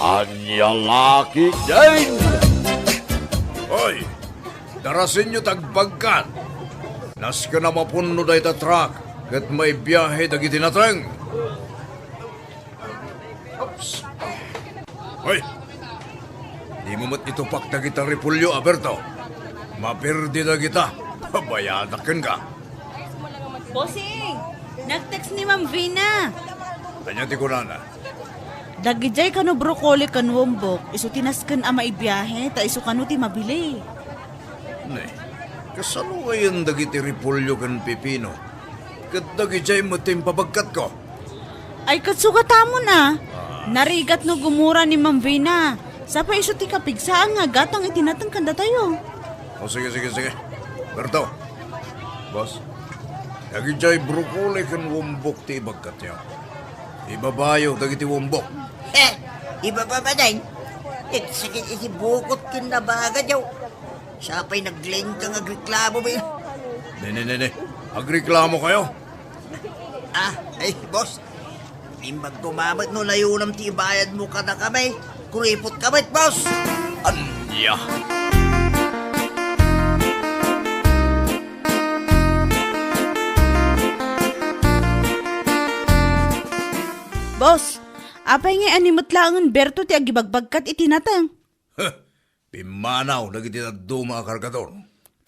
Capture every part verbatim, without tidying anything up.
Ania la ketdin? Hoy! Darasenyo ti agbagkat! Nasken a mapunno dayta truck ket maibiahe dagiti nateng. Oops. Hoy! Dimo met itupak dagita repolyo, Berto. Maperdi dagita. Bayadak kenka. Bossing, nag-text ni Ma'am Vina. Ania ti kunana? Dagidiay kano broccoli ken wombok, isu ti nasken a maibiahe, ta isu kano ti mabili. Ne, kasano ngayen dagiti repolyo ken pipino? Ket dagidiay met ti impabagkatko. Ay, ket sugatamon a. Ah. Narigat no gumura ni Ma'am Vina. Sapay isu ti kapigsaan nga agatang iti nateng kadatayo. O, sige, sige, sige. Berto. Boss, dagidiay broccoli ken wombok ti ibagkatyo. Ibabayo dagiti wombok. He, ibaba manen. Nagsakit iti bukot ken nabagadaw. Sapay naglengka nga agreklamo ba yun? Ne, ne, ne, ne. Agreklamo kayo? Ah, ay, boss. Imbag ko mamet no layunam ti ibayad mo kada kamay. Kuripot ka met, boss. Ania? Boss, apay nga animet laengen Berto ti agibagbagkat iti nateng? Huh, pimmanaw dagiti dadduma a kargador.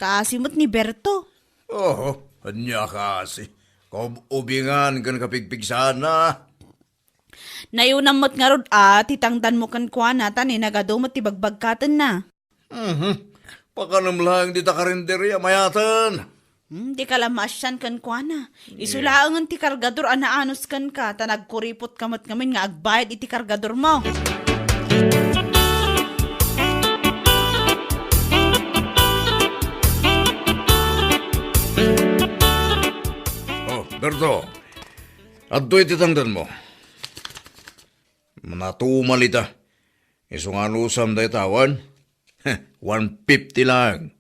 Kaasi met ni Berto. Oho, ania kaasi? Kaub-ubingan ken kapigpigsaanna. Nayunam met ngarud a ti tangdanmo kenkuana ta ni nagadu met ti bagbagkatenna. Mhm. Pakanem laeng dita karinderia, mayaten. Hmm, dika la maasian kenkuana. Isu laengen ti kargador a naanus kenka, ta nagkuripot ka met ngamin nga agbayad iti kargadormo. Oh, Berto, adtoy ti tangdanmo. Natumal ita. Isu nga anusam dayta, awan? Heh, one fifty laeng.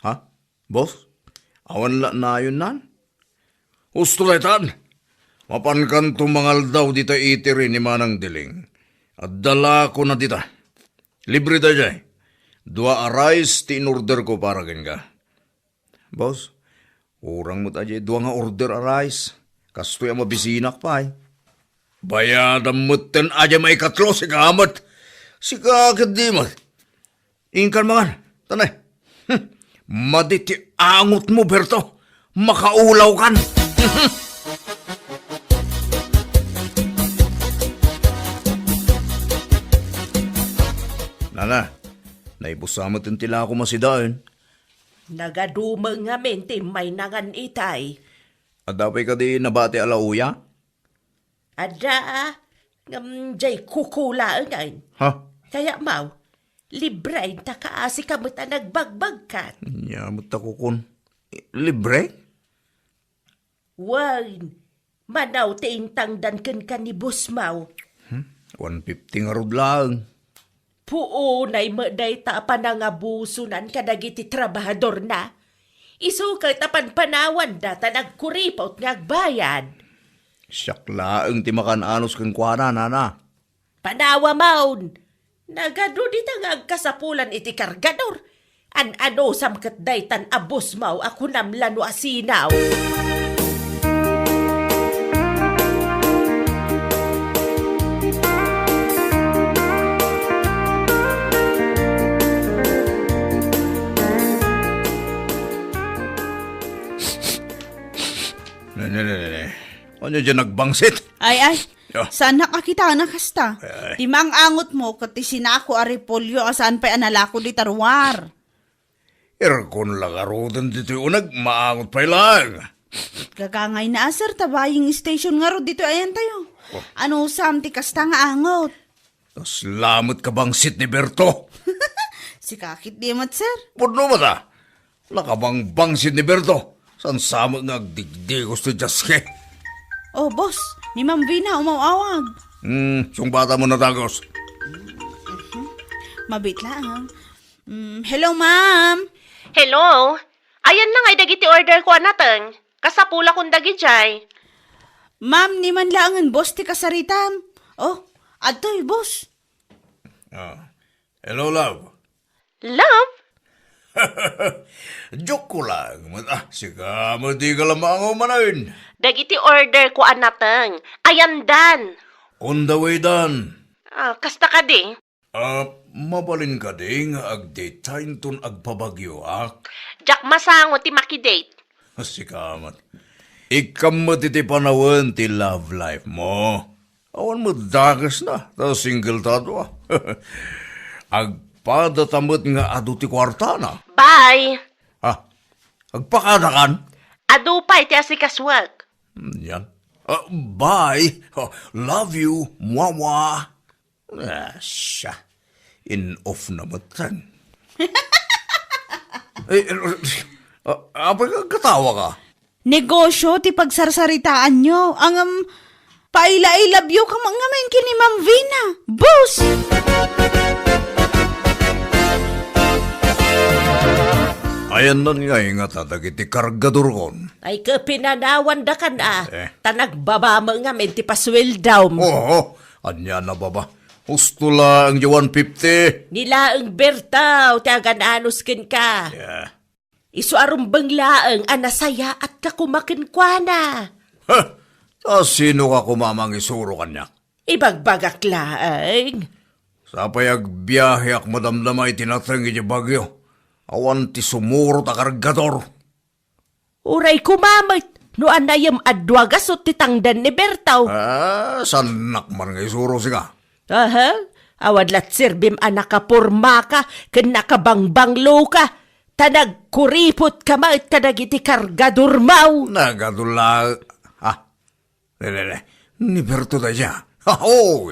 Ha? Boss? Awan la nayonnan? Husto daytan! Mapankanto mangaldaw dita itiri ni Manang Diling. Adda la kona dita. Libre daydiay. Dua a rice ti in-order ko para kenka. Boss, kurang met a dua nga order a rice. Kastoy a mabisinak pay. Bayadam metten a maikatlo, sika met. Sika ketdi met. Inkan mangan. Tanay. Hmm. Madi ti angotmo, Berto. Makaulawkan. Nana, naibusa met ti lako masidaen. Nagadu met ngamin ti mainangan itay. Adda pay kadi nabati a lauya? Adda, ngem jay kukulaengen. Ha? Kaya maw, libre ta kaasi ka met a nagbagbagkat. Nia met ta kukun. Libre? Wen, manaw ti intangdan kenka ni Boss Mau. Hmm? One fifty ngarud laeng. Puonay met dayta a panangabusonan kadagiti trabahadorna. Isu ket a panpanawanda ta nagkuripot nga agbayad. Siak laeng ti makan-anus kenkuana, nana. Panawa maon. Nagadu dita nga agkasapulan iti kargador. An-anusam ket daytan a Boss Mau a kunam la no asinaw. Ne, ne, ne, ne, ne. Ania diay nagbangsit? Ay, ay. Ya. Saanak a kitana kasta. Ay, ay. Ti maang-angotmo ket ti sinako a repolyo a saan pay a nalako dita ruar. Aircon la ngaruden ditoy uneg, maangot pay laeng. Gagangayna a, sir, ta buying station ngarud ditoy ayantayo. Oh. Anusam ti kasta nga angot? Kasla met kabangsit ni Berto. Sika ketdi met, sir. Pudno met a. Nakabangbangsit ni Berto. Saan sa met nga agdigdigos ti jaske. Oh, boss, ni Ma'am Vina umaw-awag. Hmm, sungbatamon a dagos. Mabit laeng. Mm, hello, ma'am. Hello. Ayanna ngay dagiti order ko a nateng. Kasapulakon dagidiay. Ma'am, ni man laengen boss ti kasaritam. Oh, adtoy, boss. Ah. Hello, love. Love? Joke ko lang. Met, ah, sika met di ka lamangaw manen. Dagiti order ko a nateng. Ayandan. On the way dan. Ah, kasta kadi? Ah, mabalin kadi nga agdate ta inton agpabagyoak? Diak masango ti makidate. Sika met. Ikkam met iti panawen ti love life mo. Awan met dakesna, ta single ta dua. Agpada ta met nga adu ti kuartana. Bye! Ah, agpakadakan? Adu pay ti asikasuak. Yan. Ah, bye. Ah, love you. Mwawa. Ah, siya. In off na met tan. Eh, eh, ah, apay ka, katawa ka? Negosyo ti pagsarsaritaanyo. Ngem, paila-ilabyo ka man ngamin ken ni Ma'am Vina. Boss! Ayandan nga ingata dagiti kargadorkon. Ay, kapinanawandakan a, Eh. ta nagbaba met ngamin ti pasueldam. Oo, ania na baba? Husto laeng ti one fifty. Ni laeng Bertaw ti agan-anos kenka. Yeah. Isu a rumbeng laeng a nasayaatka koma kenkuana. Ha? Ta sino ka koma mangisuro kaniak? Ibagbagak laeng. Sapay agbiaheak madamdama iti nateng iti bagyo. Awan ti sumurot a kargador. Uray koma met no anayem a dua gasut ti tangdan ni Bertaw. Ah, saannak man nga isuro sika. Aha, awan la serbim a nakapormaka ken nakabangbangloka, ta nagkuripotka met kadagiti kargadormaw. Nagadu la, ah, ne, ne, ne. Ni Berto dayta. Oh,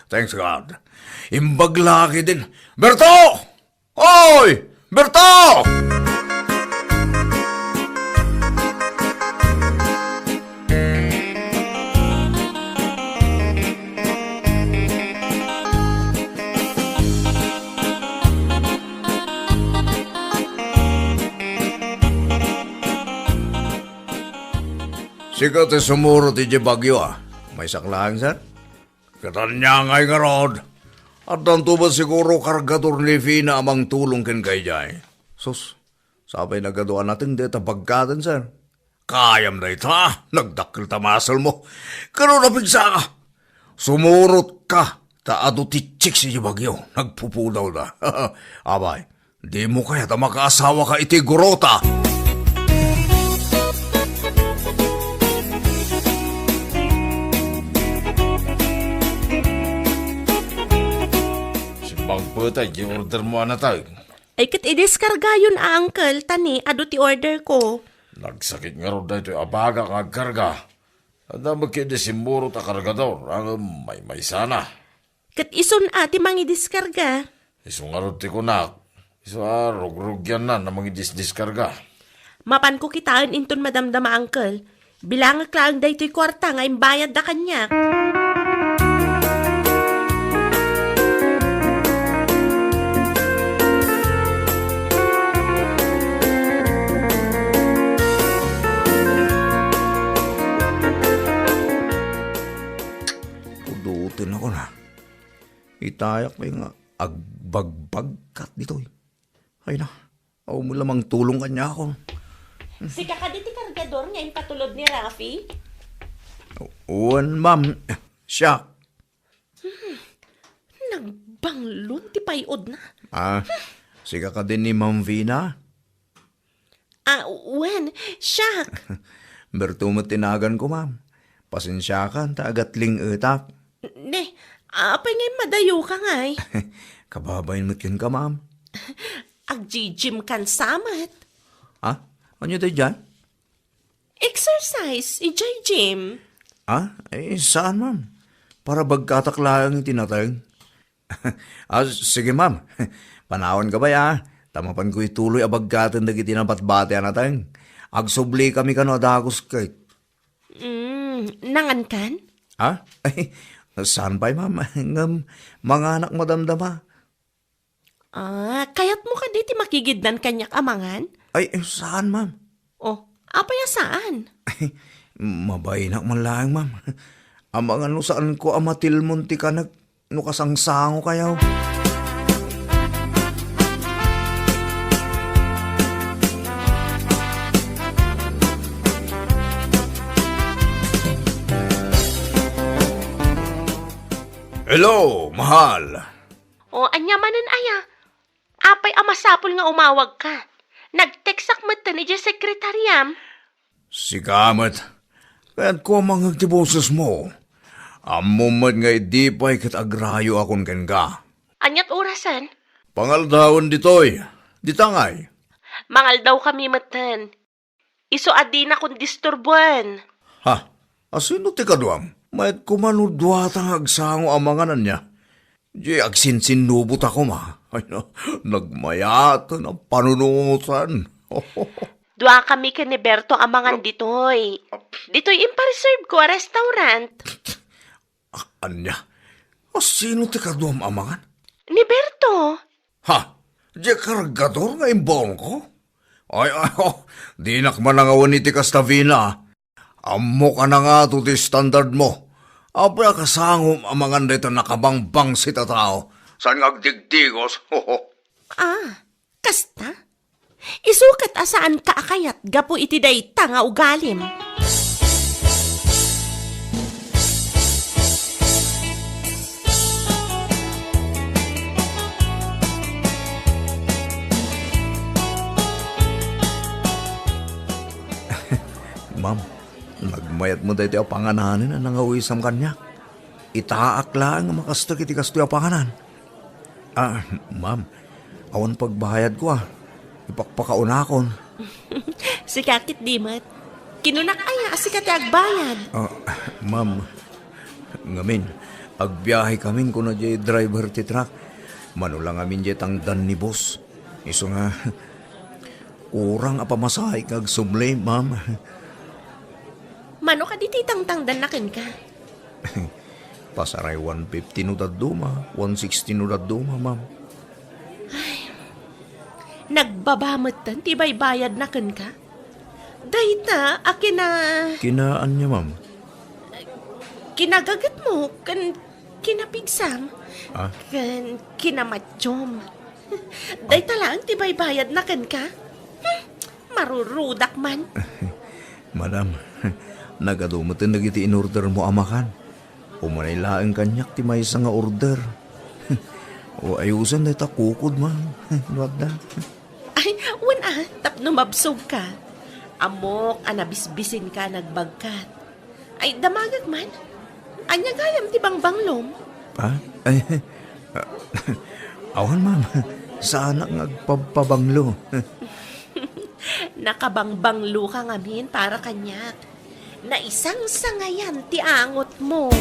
thanks God. Imbag la ketdin. Berto! Oy! Berto! Sika ti sumurot iti bagyo, a. Maysak laeng, sir? Ket ania ngay ngarud? Addanto met siguro kargador ni Vina a mangtulong kenka idiay. Sus, sapay nagadu a nateng dayta baggaten, sir. Kayam dayta, nagdakkel ta muscle mo. Ket no napigsaka, sumurotka, ta adu ti chicks iti bagyo, nagpupudawda. Abay, dimo kayat a makaasawaka iti gurota? Simbang pay ta iti order mo a nateng. Ay, ket idiskargayon a, uncle, ta ni, adu ti order ko. Nagsakit ngarud daytoy a bagak nga agkarga. Adda met ketdi simmurot a kargador, ngem maymaysana. Ket isun a ti mangidiskarga? Isu ngarud ti kunak. Isu a rugrugyanna a mangidisdiskarga. Mapanko kitaen inton madamdama, uncle. Bilangek laeng daytoy kuarta nga imbayadda kaniak. Pudoten ako na. Itayak pay nga agbagbagkat ditoy. Ay na, awan met la mangtulong kaniak. Sika kadi ti kargador nga impatulod ni Rafi? Wen, ma'am. Siak. Nagbanglon ti pay-odna. Ah, sika kadi ni Ma'am Vina? Ah, wen, siak. Berto met ti naganko, ma'am. Pasensiakan ta agatling-etak. Ne, apay nga immadayoka ngay? Kababain met kenka, ma'am. Agjijim kan samet. Ha? Ania daydiay? Exercise, idiay gym. Ah, eh, saan, ma'am? Para bagkatak laeng iti nateng. Ah, sige, ma'am. Panawanka pay, ah. Ta mapanko ituloy a bagkaten dagiti nabatbati a nateng. Agsublikami kano a dagus ket. Mm, nangankan? Ha? Ay, saan pay, ma'am? Ngem, manganak madamdama. Ah, kayatmo kadi ti makigidnan kaniak a mangan? Ay, saan, ma'am. Oh, apay a saan? Mabainak man laeng, ma'am. Amangan no saanko a matilmon ti kanek no kasangsangokayo. Hello, mahal. O, ania manen aya? Apay a masapul nga umawagka? Nag-textak metten idiay sekretariam. Sika met, kayatko a mangngeg ti bosesmo. Ammom met nga idi pay ket agrayoakon kenka. Aniat orasen? Pangaldawen ditoy. Dita ngay? Mangaldawkami metten. Isu a dinakon disturboen. Ha? Asino ti kaduam? Mayat koma no duata nga agsango a mangan ania. Di agsinsinnubotak koma. Ay, na, nagmayat a panunutan. Duakami ken ni Berto a mangan ditoy. Ditoy impareserve ko a restaurant. A-, ania? Asino ti kaduam a mangan? Ni Berto. Ha? Di kargador nga imbaonko? Ay, ay, oh, dinak manangawen iti kasta, Vina. Ammok a nangato ti standardmo. Apay a kasangom a mangan dayta nakabangbangsit a tao? Saan nga agdigdigos? Ah, kasta? Isu ket a saanka a kayat gapu iti dayta nga ugalim. Ma'am, nagmayat met daytoy a pangananen a nangawisam kaniak. Itaak laeng a makasdek iti kastoy a panganan. Ah, ma'am, awan pagbayadko, ah. Ipakpakaunakon. Sika ketdi met. Kinunak aya a sika ti agbayad? Ah, ma'am, ngamin, agbiahekamin kuna diay driver ti truck. Mano la ngamin diay tangdan ni boss. Isu nga, kurang a pamasahe nga agsubli, ma'am. Mano kadi ti tangtangdanna kenka? Pasaray one fifty no dadduma, one sixty no dadduma, ma'am. Ay, nagbaba metten ti baybayadna kenka? Dayta a kina- Kina ania, ma'am? Kinagagetmo ken kinapigsam. Ah? Ken kinamatyom. Dayta laeng ti baybayadna kenka? Hmm, marurudak man. Madam, nagadu metten dagiti in-ordermo a makan. Umanay laeng kaniak ti maysa nga order. O, ayusen dayta kukod, ma'am. No adda. Ay, wen a, tapno mabsogka. Ammok a nabisbisinka a nagbagkat. Ay, damagek man. Ania gayam ti bangbanglom? Ha? Ay, awan, ma'am. Saanak nga agpabpabanglo. Nakabangbangloka ngamin para kaniak. Naisangsangayan ti angotmo.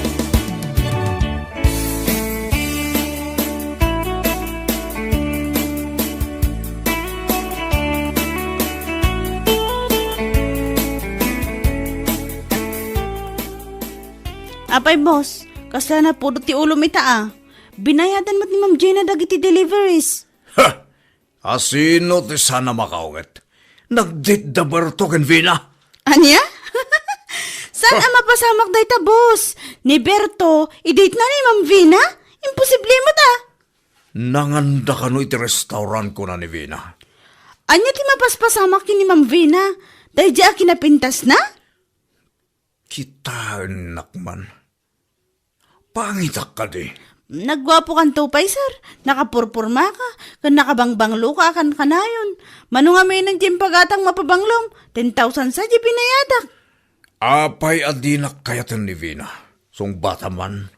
Apay, boss, kasla napudot ti ulom ita, a. Binayadan met ni Ma'am Gina dagiti deliveries. Ha! Asino ti saan a makaunget? Nag-date da Berto ken Vina? Ania? Saan a mapasamak dayta, boss? Ni Berto, i-date na ni Ma'am Vina? Imposible met, a. Nanganda kano iti restaurant, kuna ni Vina. Ania ti mapaspasamak ken ni Ma'am Vina? Daydiay a kinapintasna? Kitaennak man. Pangitak kadi. Nagguapokanto pay, sir. Nakapurpurmaka, ken nakabangbangloka a kankanayon. Mano ngamin ti impagatang mapabanglom, ten thousand sa di binayadak. Apay a dinak kayaten ni Vina? Sungbata man.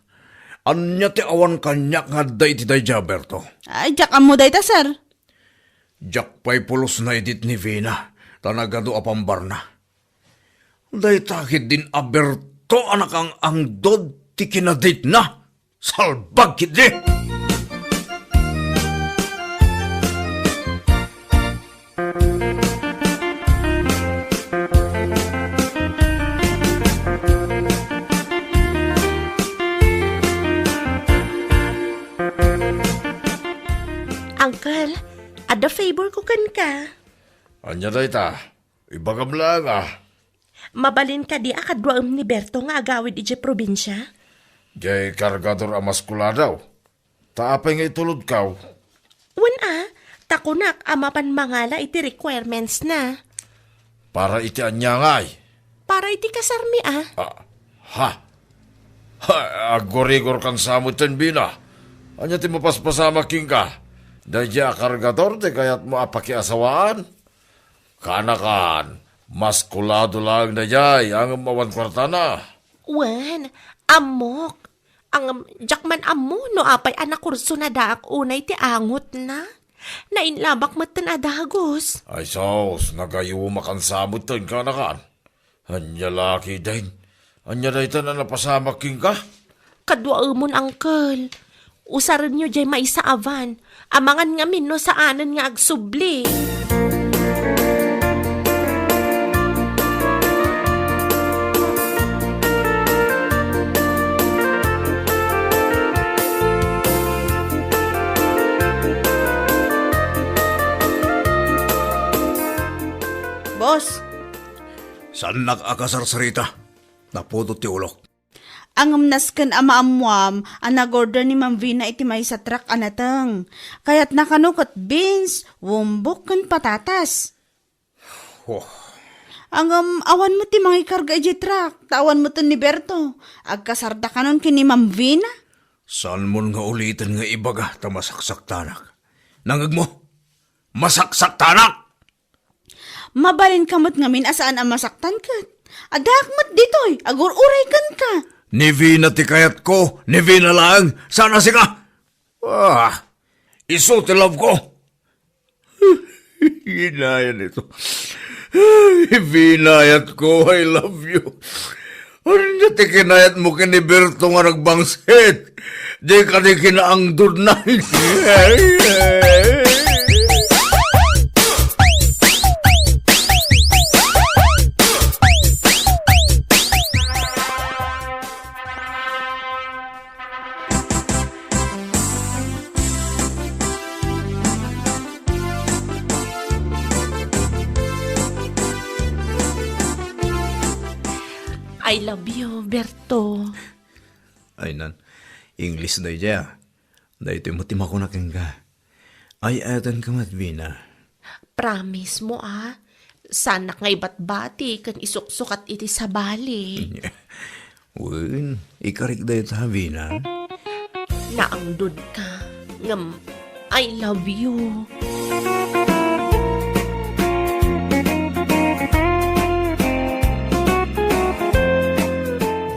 Ania ti awan kaniak nga adda iti daydiay a Berto? Ay, diak ammo dayta, sir. Diak pay pulos na-date ni Vina, ta nagadu a pambarna. Dayta ketdin a Berto a nakang-angdod ti kinadate na. Salbag ketdi! Uncle, adda favor ko kenka. Ania dayta? Ibagam laeng, a. Mabalin kadi a kaduaem ni Berto nga agawid idiay probinsia? Diay kargador a maskuladaw. Ta apay nga itulodkaw? Wen a, ta kunak a mapan mangala iti requirements na. Para iti ania ngay? Para iti kasarmi a. Ah, ha? Ha, aggurigor kan sa metten, Vina. Ania ti mapaspasamak kenka? Daydiay a kargador ti kayatmo a pakiasawaan? Kanakan, mas kulado laeng daydiay, ngem awan kuartana. Wen, ammok. Ngem, diak man ammo no apay a nakursonadaak unay ti angotna. Nainlabak metten a dagus. Ay sus, nagayumakan sa metten, kanakan. Ania la ketdin? Ania dayta a napasamak kenka? Kaduaemon, uncle. Usarenyo diay maysa a van. Amangan ngamin no saanen nga agsubli. Boss. Saannak a kasarsarita. Napudot ti ulok. Ngem nasken a maammoam a nag-order ni Ma'am Vina iti maysa a truck a nateng. Kayatna kano ket beans, wombok, ken patatas. Oh. Ngem awan met ti mangikarga idiay truck, ta awan met ni Berto. Agkasarda kanon ken ni Ma'am Vina? Saanmon nga uliten nga ibaga ta masaksaktanak. Nangngegmo? Masaksaktanak! Mabalinka met ngamin a saan a masaktan ket. Addaak met ditoy, agur-uray kenka. Ni Vina ti kayatko, ni Vina laeng, saan a sika. Ah, isu ti love ko. Inayat ito. Ay, Vina, ayat ko, I love you. Ania ti kinayatmo ken ni Berto nga nagbangsit? Di kadi kinaangdodna. I love you, Berto. Ay nan, English daydiay, a. Daytoy met ti makuna kenka. Ay-ayatenka met, Vina. Promise mo, a? Saanak nga ibatbati ken isuksukat iti sabali. Wen, ikarik dayta, Vina. Naangdodka, ngem I love you.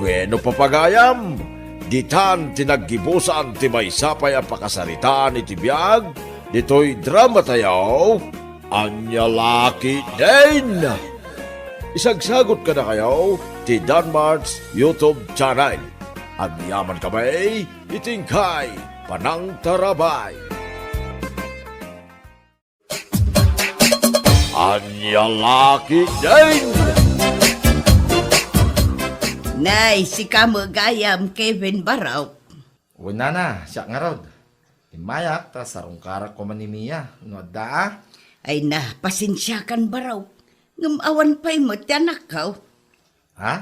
Bueno, papagayam, ditan ti naggibusan ti maysa pay a pakasaritaan iti biag ditoy drama tayo, Ania La Ketdin. Isagsagut kadakayo ti Danmart's YouTube channel. Agyamankami iti inkay panangtarabay. Ania La Ketdin. Nay, sika met gayam, Kevin Barok. Wen, nana, siak ngarud. Immayak ta sarungkarak koma ni Mia no adda a. Ay na, pasensiakan, Barok. Ngem awan pay met ti anakko. Ha?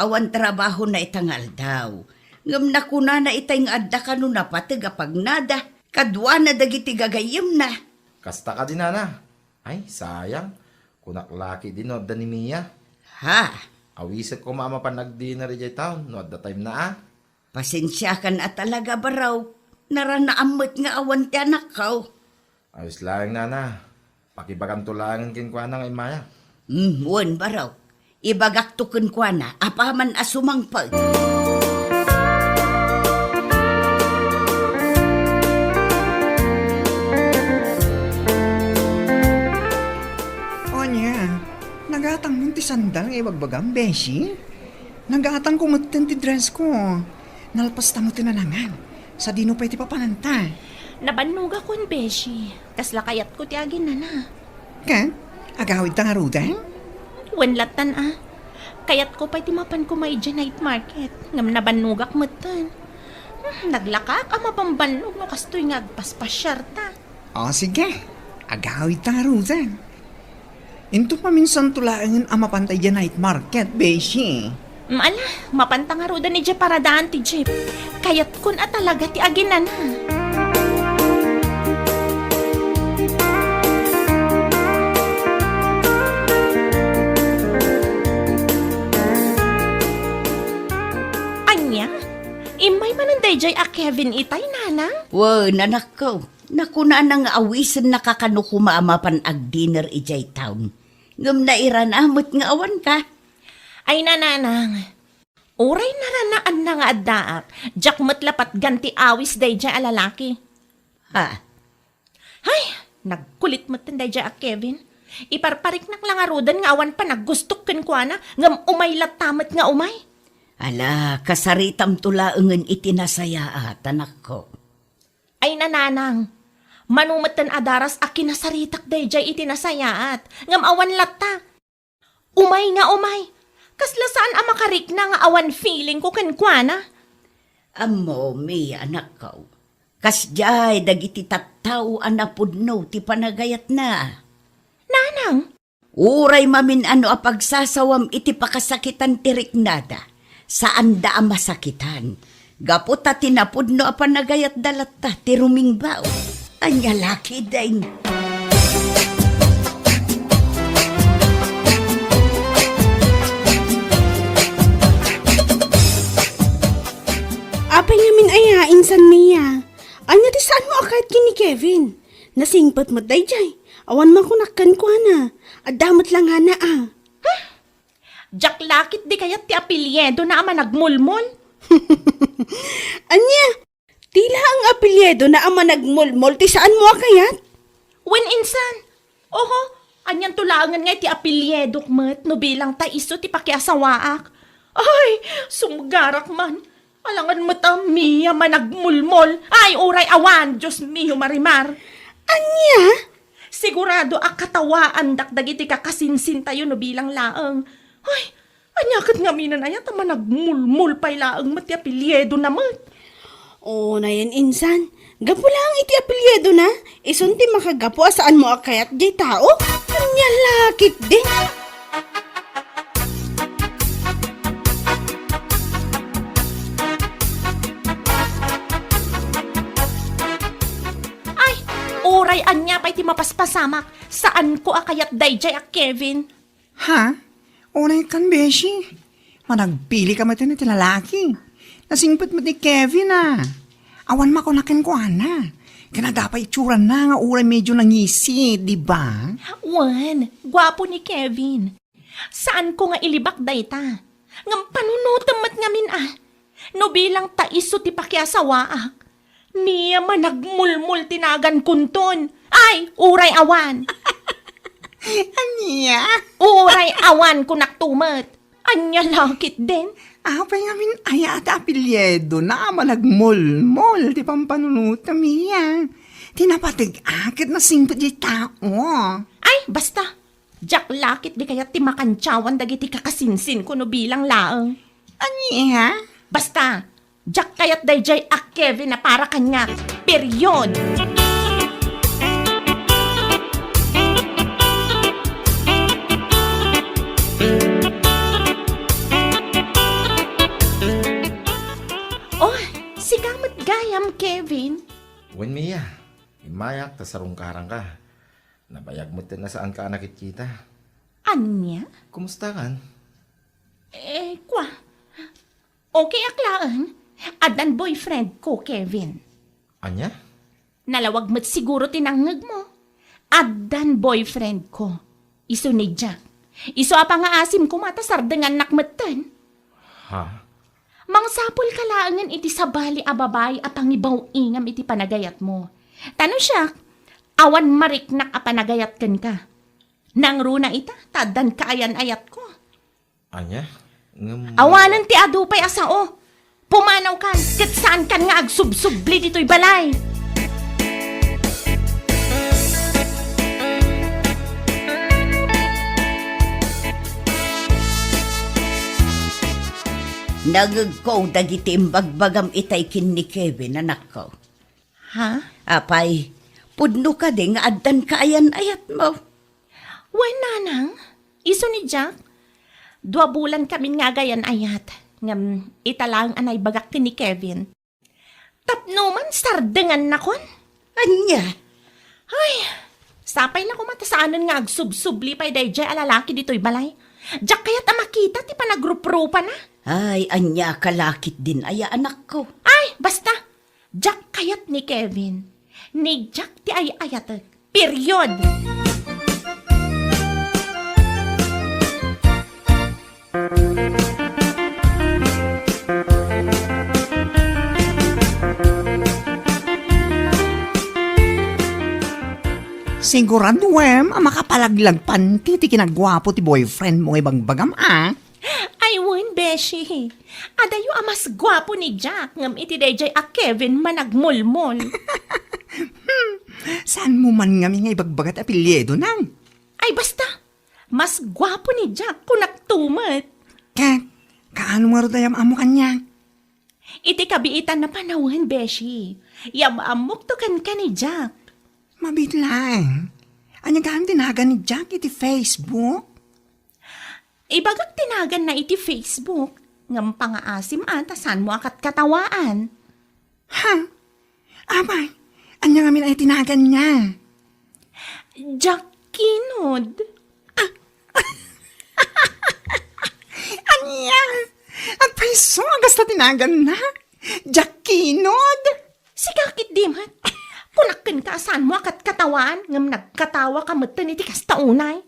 Awan trabahona ita nga aldaw. Ngem nakunana itay nga adda kano napateg a pagnada. Kaduana dagiti gagayyemna. Kasta kadi, nana? Ay, sayang. Kunak la ketdi no adda ni Mia. Ha? Awisek koma a mapan agdinner idiay town no adda time na a. Pasensiakan a talaga, Barok. Naranaam met nga awan ti anakko. Ayos laeng, nana. Pakibaganto laengen kenkuana nga immaya. Hmm, wen, Barok. Ibagakto kenkuana apaman a sumangpet. Ania, nagatangmon ti sandal nga ibagbagam, beshi? Nagatangko metten ti dress ko. Nalpasta metten a nangan. Sadino pay ti papananta? Nabannogakon, beshi. Kasla kayatko ti aginana. Ket, agawidta ngaruden? Wen lattan a. Kayatko pay ti mapan koma idiay night market. Ngem nabannogak metten. Hmm, naglakaak a mabambannog no kastoy nga agpaspasiarta. O, sige. Agawidta ngaruden. Inton maminsanto laengen a mapanta idiay night market, beshi. Mm, ala, mapanta ngaruden idiay paradaan ti jeep. Kayatkon a talaga ti aginana. Ania? Manen dayjay a Kevin itay, nanang? Wen, anakko. Nakunana nga awisennaka kano koma a mapan agdinner idiay town. Ngem nairana met nga awanka. Ay, nanang. Uray naranaanna nga addaak, diak met la patgan ti awis dayjay a lalaki. Ha? Hay, nagkulit met dayjay a Kevin. Iparpariknak la ngaruden nga awan panagustok kenkuana, ngem umay latta met nga umay. Ala, kasaritamto laengen iti nasayaat, anakko. Ay, nanang, mano metten a daras a kinasaritak dayjay iti nasayaat, ngem awan latta. Umay nga umay. Kasla saan a makarikna nga awan feelingko kenkuana. Ammo, Mia, anakko. Kasdiay dagiti tattao a napudno ti panagayatna. Nanang! Uray mamin-ano a pagsasawam iti pakasakitan ti riknada, saanda a masakitan. Gapu ta ti napudno a panagayatda latta ti rumingbaw. Ania la ketdin? Apay ngamin aya, Insan Mia? Ania ti saanmo a kayat ken ni Kevin? Nasingpet met dayjay. Awan makunak kenkuana. Adda met la ngana a. Diak la ketdi kayat ti apelyidona a Managmulmol. Ania? Ti laeng apelyidona a Managmulmol ti saanmo a kayat? Wen, Insan. Oho, anianto laengen nga iti apelyidok met no bilang ta isu ti pakiasawaak. Ay, sumgarak man. Alangan met a Mia Managmulmol. Ay, uray awan, Dios mio, Marimar. Ania? Sigurado a katawaandak dagiti kakasinsintayo no bilang laeng. Ay, ania ket ngamin aya ta Managmulmol pay laeng met ti apelyidona met? O, nayen, Insan. Gapu laeng iti apelyidona, isun ti makagapu a saanmo a kayat diay tao? Ania la ketdin? Ay, uray ania pay ti mapaspasamak, saanko a kayat dayjay a Kevin. Ha? Unay kan, beshi. Managpili ka met iti lalaki. Nasingpet met ni Kevin a. Awan makuna kenkuana. Ken adda pay itsurana nga uray medyo nangisit, di ba? Wen, guapo ni Kevin. Saanko nga ilibak dayta. Ngem panunotem met ngamin a. No bilang ta isu ti pakiasawaak, Mia Managmulmol ti nagankonton. Ay, uray awan. Ania? Uray awan, kunak tumet. Ania la ketdin? Apay ngamin aya ti apelyidona a Managmulmol ti pampanunotem, Mia. Ti napateg-ak ket nasingpet diay tao. Ay, basta. Diak la ketdi kayat ti makantsawan dagiti kakasinsinko no bilang laeng. Ania? Basta, diak kayat dayjay a Kevin a para kaniak. Period! Oh, sika met gayam, Kevin. Wen, Mia, immayak ta sarungkaranka. Nabayag met ti saanka a nakitkita. Ania? Kumustakan? Eh, kwa. Okay ak laeng. Addan boyfriendko, Kevin. Ania? Nalawag met siguro ti nangngegmo. Addan boyfriendko. Isu ni Jack. Isu a pangaasim koma ta sardengannak metten. Ha? Mangsapulka laengen iti sabali a babai a pangibaw-ingam iti panagayatmo. Ta no siak, awan mariknak a panagayat kenka. Nangruna ita, ta addan kaayan-ayatko. Ania? Ngem awanen ti adu pay a sao. Pumanawkan, ket saankan nga agsubsubli ditoy balay. Nangngegko dagiti imbagbagam itay ken ni Kevin, anakko. Ha? Apay, pudno kadi nga addan kaayan-ayatmo? Wen, nanang, isu ni Jack. Dua bulan kamin nga agayan-ayat, ngem ita laeng a naibagak ken ni Kevin. Tapno man sardengannakon. Ania? Ay, sapay la koma ta saanen nga agsubsubli pay daydiay a lalaki ditoy balay. Diak kayat a makita ti panagruprupana. Ay, ania ka lakit din aya, anakko? Ay, basta! Diak kayat ni Kevin. Ni Jack ti ay-ayatek. Period! Siguraduem a makapalaglag panti ti kinaguapo ti boyfriend mo nga ibagbagam, a? Ay, wen, beshi. Adayo a mas guapo ni Jack ngem iti daydiay a Kevin managmulmol. Saan mo man ngamin nga ibagbaga ti apelyido na? Ay, basta! Mas guapo ni Jack, kunakto met. Ket, kaano ngarud a yam-ammo kaniak? Iti kabiitan a panawen, beshi. Yam-ammokto kenka ni Jack. Mabiit laeng. Ania gayam ti nagan ni Jack iti Facebook? Ibagak ti naganna iti Facebook, ngem pangaasim a ta saanmo a katkatawaan. Ha? Apay, ania ngamin aya ti naganna? Jack Kinod. Ah! Ania? Agpayso a kasta ti naganna? Jack Kinod? Sika ketdi met. Kunak kenka a saanmo a katkatawaan, ngem nagkatawa ka metten iti kasta unay.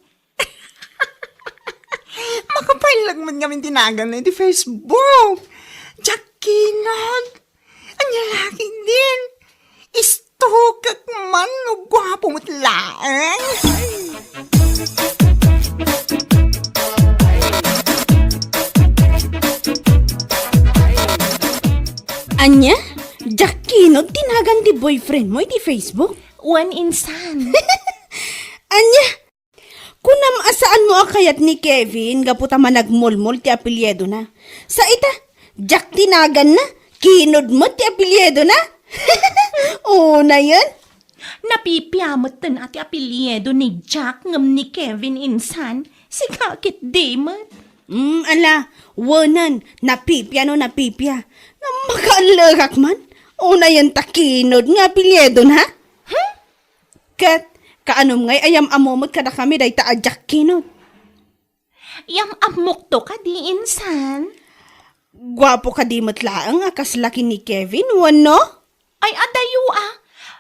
Makapallag met ngamin ti naganna iti Facebook. Jack Kinod. Ania la ketdin? Istukek man no guapo met laeng. Ania? Jack Kinod ti nagan ti boyfriend mo iti Facebook? Wen, insan. Ania? Kunam a saanmo a kayat ni Kevin gapu ta managmulmol ti apelyidona. Sa ita, Jack ti naganna, Kinod met ti apelyidona. Unayen? Napipia metten a ti apelyido ni Jack ngem ni Kevin insan, sika ketdi met. Mm, ala, wenen, napipia no napipia. Ngem makaallekak man, unayen ta Kinod nga apelyidona. Hmm? Ket, kaanom ngay a yam-ammo met kadakami dayta a Jack Kinod? Yam-ammokto kadi, insan? Guapo kadi met laeng a kasla ken ni Kevin, wenno? Ay, adayo a.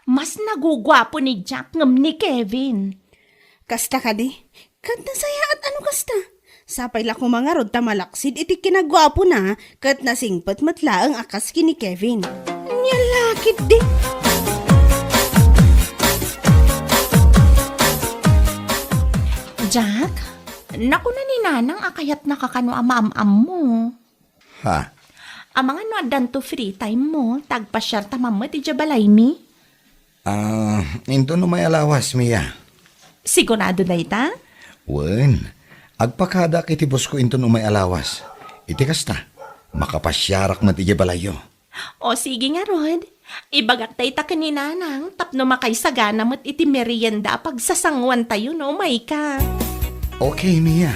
Mas naguguapo ni Jack ngem ni Kevin. Kasta kadi? Ket nasayaat a no kasta. Sapay la koma ngarud ta malaksid iti kinaguapona ket nasingpet met laeng a kas ken ni Kevin. Ania la ketdi? Jack, nakuna ni Nanang a kayatnaka kano a maam-ammo. Ha? Amangan no addanto free time mo, ta agpasiarta man met idiay balaymi. Ah, inton umay a lawas, Mia. Sigurado dayta? Wen, agpakadak iti busko inton umay a lawas. Iti kasta, makapasiarak met idiay balayyo. O, sige ngarud. Ibagak dayta ken ni Nanang tapno makaisagana met iti merienda a pagsasanguantayo no umayka. Okay, Mia.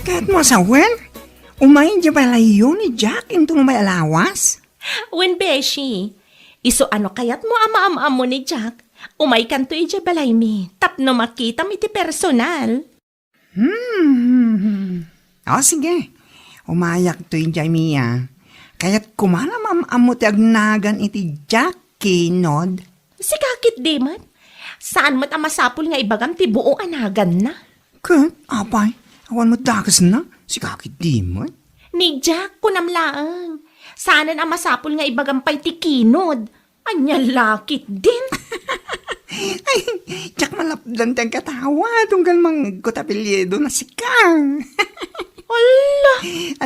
Ket masawen, umay idiay balayyo ni Jack inton umay a lawas? Wen, beshi. Isu a no kayatmo a maam-ammo ni Jack, umaykanto idiay balaymi tapno makitam iti personal. Hmm. O, sige. Umayakto idiay, Mia. Kayatko man a maam-ammo ti agnagan iti Jack Kinod. Sika ketdi met? Saan met a masapul nga ibagam ti buo a naganna? Ket, apay, awan met dakesna. Sika ketdi met? Ni Jack, kunam laeng. Saanen a masapul nga ibagam pay ti Kinod. Ania la ketdin? Ay, diak malapdan ti agkatawa, tunggal mangngegko ta apelyidona sika. Ala!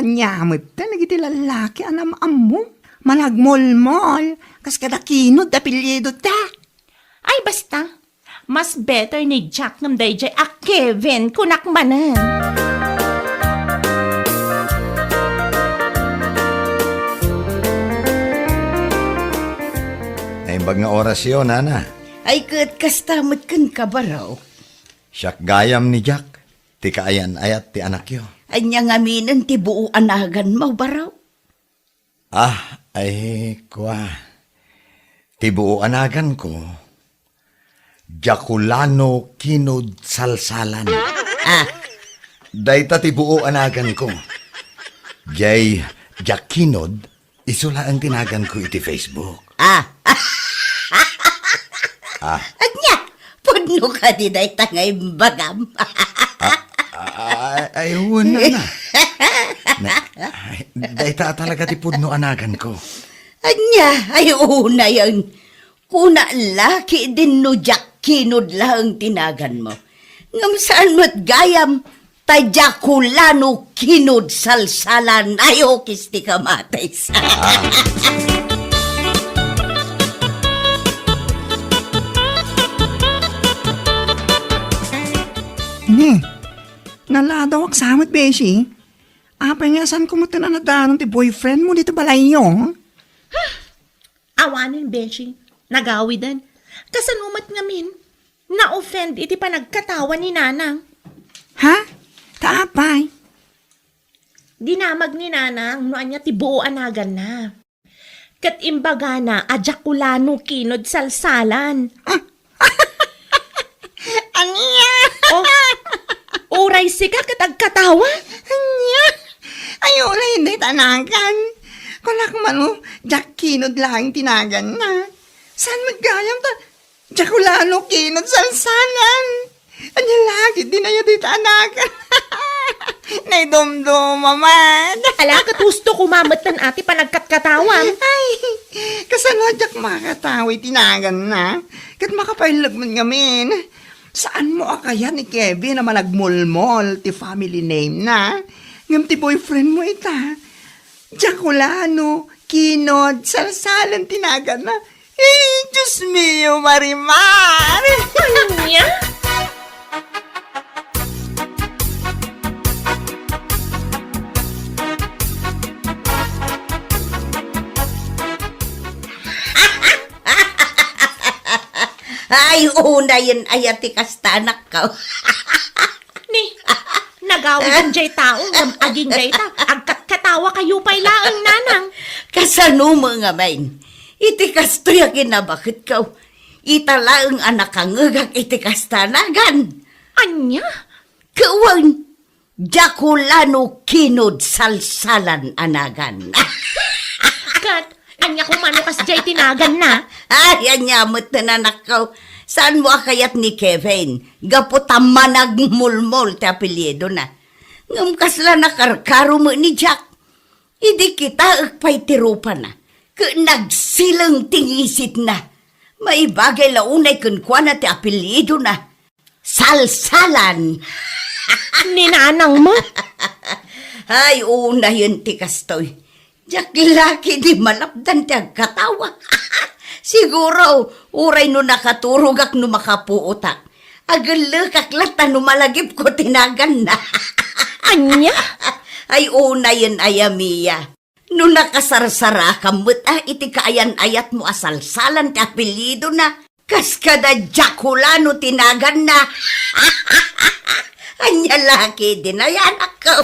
Ania met ta dagiti lallaki a naam-ammo? Managmolmol, kas kada Kinod ti apelyidota. Ay, basta. Mas better ni Jack ngem daydiay a Kevin, kunak manen. Naimbag nga orasyo, Nana. Ay, ket kasta met kenka, Barok. Siak gayam ni Jack, ti kaayan-ayat ti anakyo. Ania ngaminen ti buo a naganmo, Barok? Ah, ay, kua. Ti buo a naganko, Jakulano Kinod Salsalan. Ah. Dayta ti buo a naganko. Jay Jack Kinod, isu laeng ti naganko iti Facebook. Ah. Ah. Ania? Pudno kadi dayta nga imbagam? Ah, ah, ay, wen na. Na, ay, dayta talaga ti pudno a naganko. Ania? Ay, unayen. Kuna la, ki dinno Jack Kinod laeng ti naganmo. Ngem saan met gayam, ta Jakulano Kinod Salsalan, ay, ukis ti kamatis. Ah. Ni, naladawak sa met, beshi. Apay nga saan ko met a nadanon ti boyfriend mo dito balayyo? Awanen, beshi. Nagawiden. Kasano met ngamin? Na-offend iti panagkatawa ni Nanang. Ha? Ta apay? Dinamag ni Nanang no ania ti buo a naganna. Ket imbagana a Jakulano Kinod Salsalan. Ah, Ania? Oh, uray sika ket agkatawa? Ania? Ay, uray, hindi ta nagan. Kunak mano, Jack Kinod laeng ti naganna. Saan met gayam ta Jakulano Kinod Salsalan? Ania lagi, di na ya di ta nagan. Naidumduma man. Ala, ket husto ko mametten ati panagkatkatawa. Ay, kasano a diak makatawa iti naganna? Ket makapailleg met ngamin. Saan mo a kayat ni Kevin a managmulmol ti family name na? Ngem ti boyfriend mo ita, Jakulano Kinod Salsalan ti naganna. Eh, Diyos mio, Marimar! Ania? Ay, unayen aya ti kasta, anakko. Ni, nagawid jay tao ngem agingga ita, agkatkatawa kayo pay laeng, Nanang. Kasano met ngamin? Iti kastoy a kinabaketko, ita laeng a nakangegak iti kasta a nagan. Ania? Ket wen, Jakulano Kinod Salsalan a nagan. Ket ania koma no kasdiay ti naganna? Ay, ania met, anakko. Saan mo a kayat ni Kevin? Gapu ta managmulmol ti apelyidona. Ngem kasla nakarkaro met ni Jack. Idi kitaek pay ti rupana, ket nagsileng ti ngisitna. Maibagay la unay kenkuana ti apelyidona. Salsalan. Ni Nanang met? Ay, unayen ti kastoy. Diak la ketdi malapdan ti agkatawa. Siguro, uray no nakaturogak no makapuotak, agellekak latta no malagipko ti naganna. Ania? Ay, unayen aya, Mia. No nakasarsarakam met a iti kaayan-ayatmo a Salsalan ti apelyidona, kas kada Jakulano ti naganna. Ania la ketdi, anakko?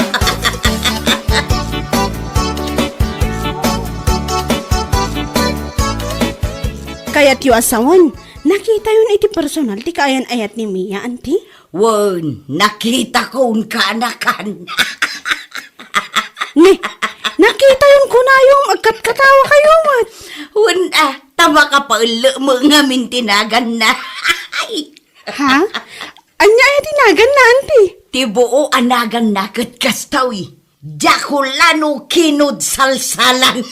Kayatyo a sawen, nakitayon iti personal ti kaayan-ayat ni Mia, anti? Wen, nakitakon, kaanakan. Ni, nakitayon kunayo, agkatkatawa kayo met. Wen, ah, ta makapaellek met ngamin ti naganna. Ha? Ania aya ti naganna, anti? Ti buo a naganna ket kastoy. Jakulano Kinod Salsalan.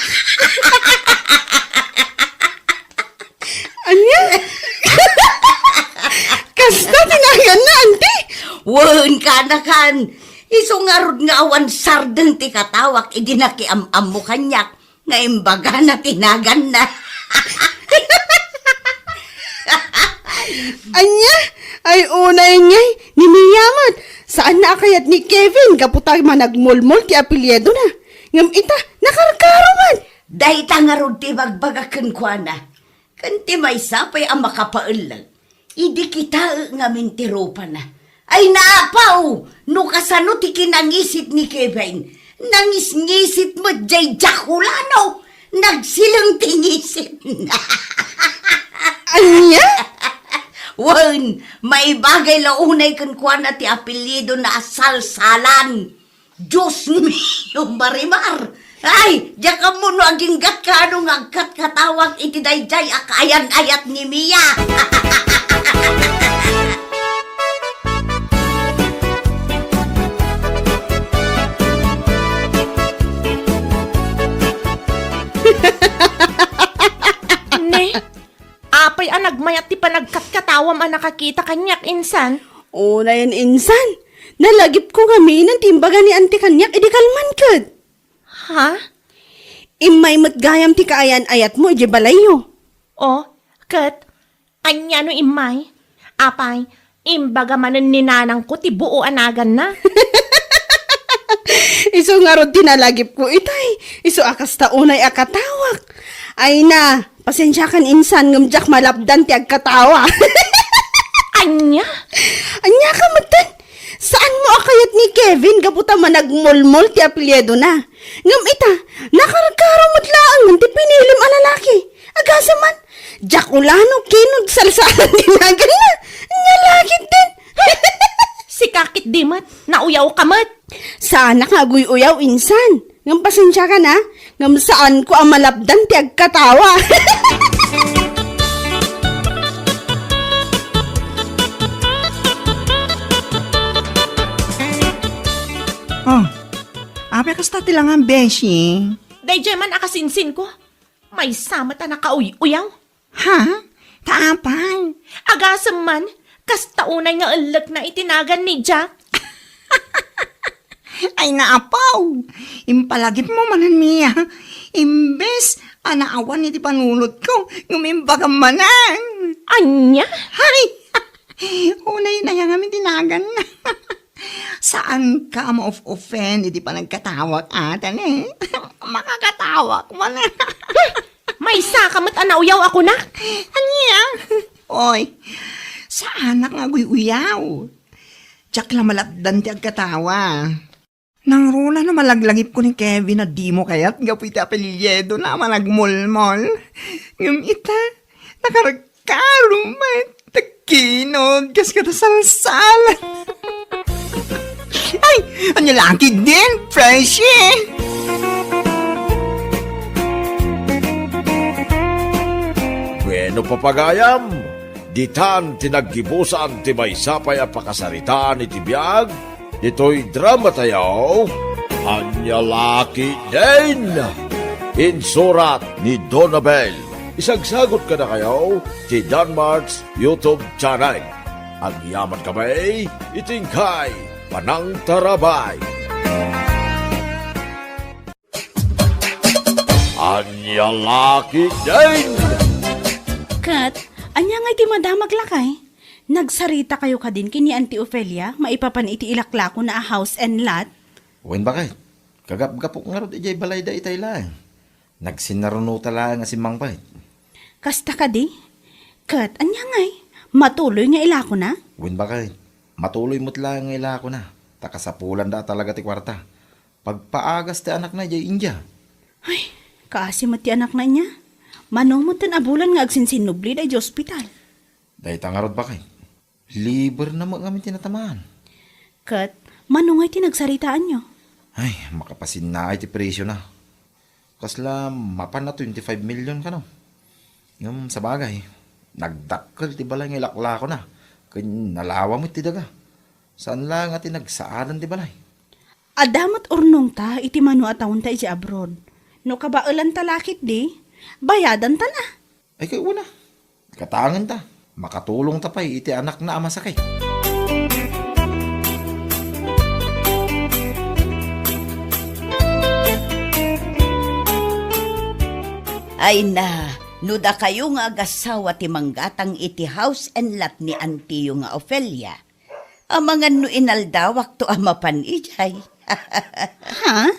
Ania? Kasta ti naganna, anti? Wen, kaanakan. Isu ngarud nga awan sardeng ti katawak idi nakiam-ammo kaniak nga imbagana ti naganna. Ania? Ay, unay ngay, ni Mia met. Saanna a kayat ni Kevin gapu ta managmulmol ti apelyidona. Ngem ita, nakarkaro met. Dayta ngarud ti ibagbagak kenkuana. Ken ti maysa pay a makapaellek, idi kitaek ngamin ti rupana. Ay naapaw! No kasano ti kinangisit ni Kevin, nangisngisit met jay Jakulano. Nagsileng ti ngisitna. Ania? Wen, maibagay la unay kenkuana ti apelyido na a Salsalan. Dios mio, Marimar! Ay, diak ammo no aginggatkano nga agkatkatawag iti daydiay a kaayan-ayat ni Mia. Ne, apay a nagmayat ti panagkatkatawam a nakakita kaniak insan? Unayen insan, nalagipko ngamin ti imbaga ni Auntie kaniak idi kalman ket. Ha? Immay met gayam ti kaayan-ayatmo idiay balayyo. O, ket ania no immay? Apay, imbaga manen ni nanangko ti buo a naganna. Isu ngarud ti nalagipko itay. Isu a kasta unay a katawak. Ay na, pasensiakan insan ngem diak malapdan ti agkatawa. Ania? Ania ka metten? Saanmo a kayat ni Kevin gapu ta managmolmol ti apelyidona. Ngem ita, nakarkaro met laeng ti pinilim a lalaki. Agasem man, Jack Ulano ken Salsalan ti naganna. Ania la ketdin? Sika ketdi met, nauyaw ka met. Saanak nga aguy-uyaw insan. Ngem pasensiakan a, ngem saanko a malapdan ti agkatawa. Oh, apay kasta ti langam, beshi? Daydiay man a kasinsinko. Maysa met a nakauy-uyaw. Ha? Ta apay? Agasem man, kasta unay nga ellekna iti nagan ni Jack. Ay, naapaw! Impalagipmo manen, Mia. Imbes a naawan iti panunotko, ngem imbagam manen. Ania? Hay! Unay na yan amin ti nagan. Saanka a ma-off-offend iti panagkatawak, atan, eh? Makakatawak man. Maysa ka met a nauyaw a kunak. Ania? Oy, saanak nga aguy-uyaw. Diak la malapdan ti agkatawa. Nangruna no malaglagipko ni Kevin a dimo kayat gapu iti apelyidona a managmolmol. Ngem ita, nakarkaro met, nagkinod, kas kada salsal. Ay, ania la ketdin, Freshy? Bueno, papagayam, ditan ti naggibusan ti maysa pay a pakasaritaan iti biag ditoy dramatayo, Ania la ketdin! Insurat ni Donabel. Isagsagot kadakayo ti Danmart's YouTube channel. Agyaman kami iti inkay panangtarabay. Ania la ketdin! Ket, ania ngay ti madamag lakay? Nagsaritakayo kadin ken ni Auntie Ofelia maipapan iti ilaklakona a house and lot? Wen, baket. Kagapgapok ngarud idiay balayda itay laeng. Nagsinarunota laeng a simmangpet. Kasta kadi? Ket ania ngay? Matuloy nga ilakona? Wen, baket. Matuloy met laeng nga ilakona. Ta kasapulanda a talaga ti kuarta. Pagpaagas ti anakna idiay India. Ay, kaasi met ti anakna inya. Mano metten a bulan nga agsinsinnubli daydi ospital? Dayta ngarud, baket. Liber na met ngamin ti natamaan. Ket, mano ngay ti nagsaritaanyo? Ay, makapasinnaay ti presiona. Kasla mapan a twenty-five million kano. Ngem sabagay, nagdakkel ti balay nga ilaklakona, ken nalawa met ti daga. Saan laeng a ti nagsaadan ti balay. Adda met urnongta iti mano a taonta idiay abroad. No kabaelanta la ketdi, bayadantan a. Ay, kay una, katangenta. Makatulongta pay iti anakna a masakit. Ay na, no dakayo nga agassawa ti manggatang iti house and lot ni antiyo nga Ofelia, amangan no inaldawakto a mapan idiay. Ha?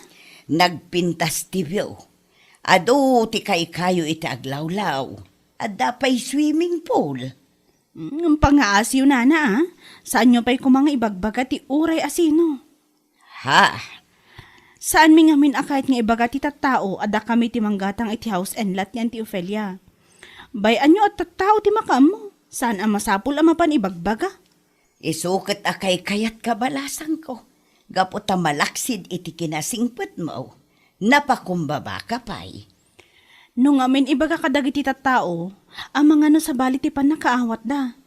Nagpintas ti view. Adu ti kaykayo iti aglawlaw. Adda pay swimming pool. Mm, pangaasiyo, nana, a. Saanyo pay koma nga ibagbaga ti uray a sino. Ha? Saanmi ngamin a kayat nga ibaga ti tattao a dakami ti manggatang iti house and lot ni Auntie Ofelia. Bay-anyo a tattao ti makaammo. Saan a masapul a mapan ibagbaga? Isu ket a kaykayat ka balasangko, gapu ta malaksid iti kinasingpetmo, napakumbabaka pay. No ngamin ibaga kadagiti tattao, amangano sabali ti pannakaawatda.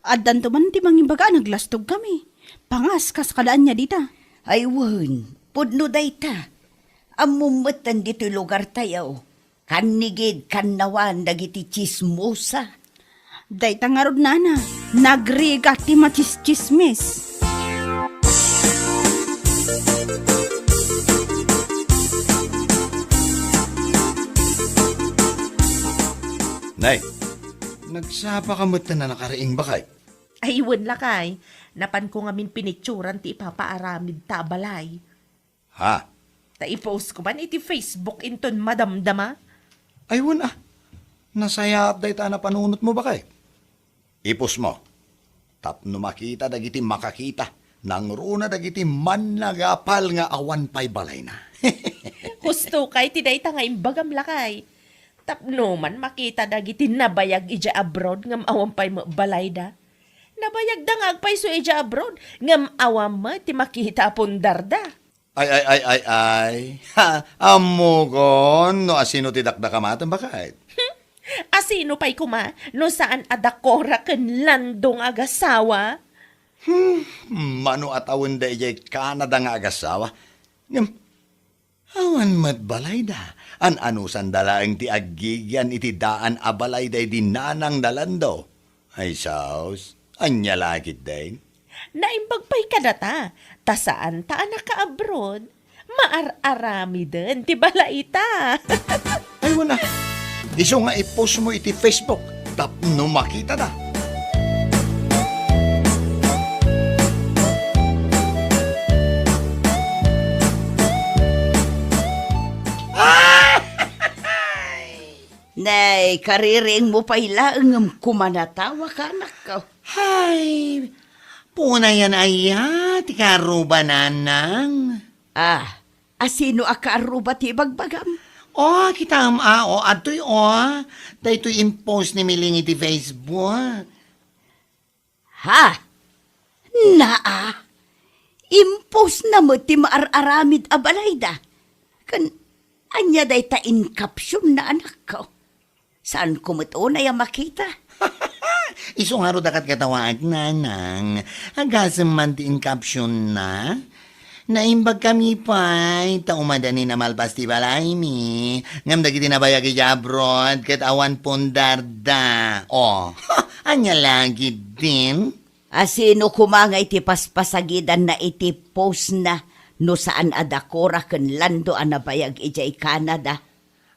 Addanto man ti mangibaga a naglastogkami. Pangas kas kada ania dita. Ay wen, pudno dayta. Ammom metten ditoy lugartayo. Kannigid, kannawan dagiti tsismosa. Dayta ngarud, nana, nagrigat ti matsistsismis. Nay, nagsapa ka met ta nakariing, bakay? Ay, wen, lakay. Napanko ngamin pinitsuran ti ipapaaramid ta a balay. Ha? Ta i-post ko man iti Facebook inton madamdama. Ay, wen a. Nasayaat dayta a napanunotmo, bakay. I-post mo. Tapno makita dagiti makakita, nangruna dagiti mannagapal nga awan pay balayna. Husto kay ti dayta nga imbagam, lakay. Tapno man makita dagiti nabayag idiay abroad ngem awan pay met balayda. Nabayagda nga agpayso idiay abroad ngem awan met ti makita a pundarda. Ay, ay, ay, ay, ay. Ha, ammokon no asino ti dakdakamatem, bakay. Hmm? Asino pay koma no saan a dakora ken lando nga agasawa? Hmm, mano a tawenda idiay Canada nga agasawa? Ngem, awan met balayda. An-anusanda laeng ti aggigian iti daan a balayda idi nanang da lando. Ay, saos, ania la ketdin? Naimbag pay kadata, ta saan ta a nakaabroad, maar-aramiden ti balayta. Ay, wen a. Isu nga i-post mo iti Facebook tapno makitada. Nay, kaririingmo pay laeng ngem kumanatawa ka, anakko. Hay, punayan aya ti kaarruba, nanang? Ah, asino a kaarruba ti ibagbagam? Oh, kitaem a, oh, adtoy, oh. Daytoy impost ni Miling iti Facebook. Ha? Naa, impostna met ti maar-aramid a balayda. Ken ania dayta in captionna, anakko? Saanko met unay a makita. Isu ngarud a ket katawaek, nanang. Agasem man ti in captionna. Naimbagkami pay, ta umadanin a malpas ti balaymi. Ngem dagiti nabayag idiay abroad, ket awan pundarda. Oh, ania la ketdin? Asino koma nga iti paspasagidanna iti postna no saan a dakora ken lando a nabayag idiay Canada?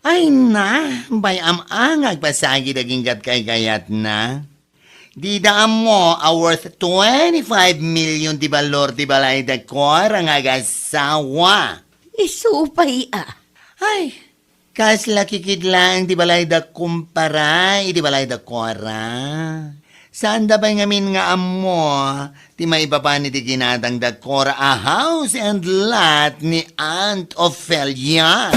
Ay na, bay-am a nga agpasagid agingga kaykayatna. Dida ammo a worth twenty-five million ti balor ti balay da Cora nga agasawa. Isu pay a. Ay, kasla kikid laeng ti balay da kumpara iti balay da Cora. Saanda pay ngamin nga ammo ti maipapan iti ginatang da Cora a house and lot ni Aunt Ofelia.